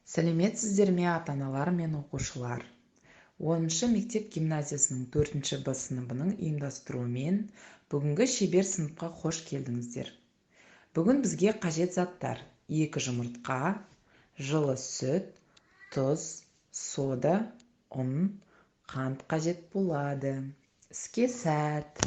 Сәлеметсіздер ме, ата-аналар мен оқушылар! 10-шы мектеп-гимназиясының 4-б сыныбының ұйымдастыруымен бүгінгі шебер сыныпқа қош келдіңіздер! Бүгін бізге қажет заттар: 2 жұмыртқа, жылы сүт, тұз, сода, ұн, қант қажет болады. Іске сәт!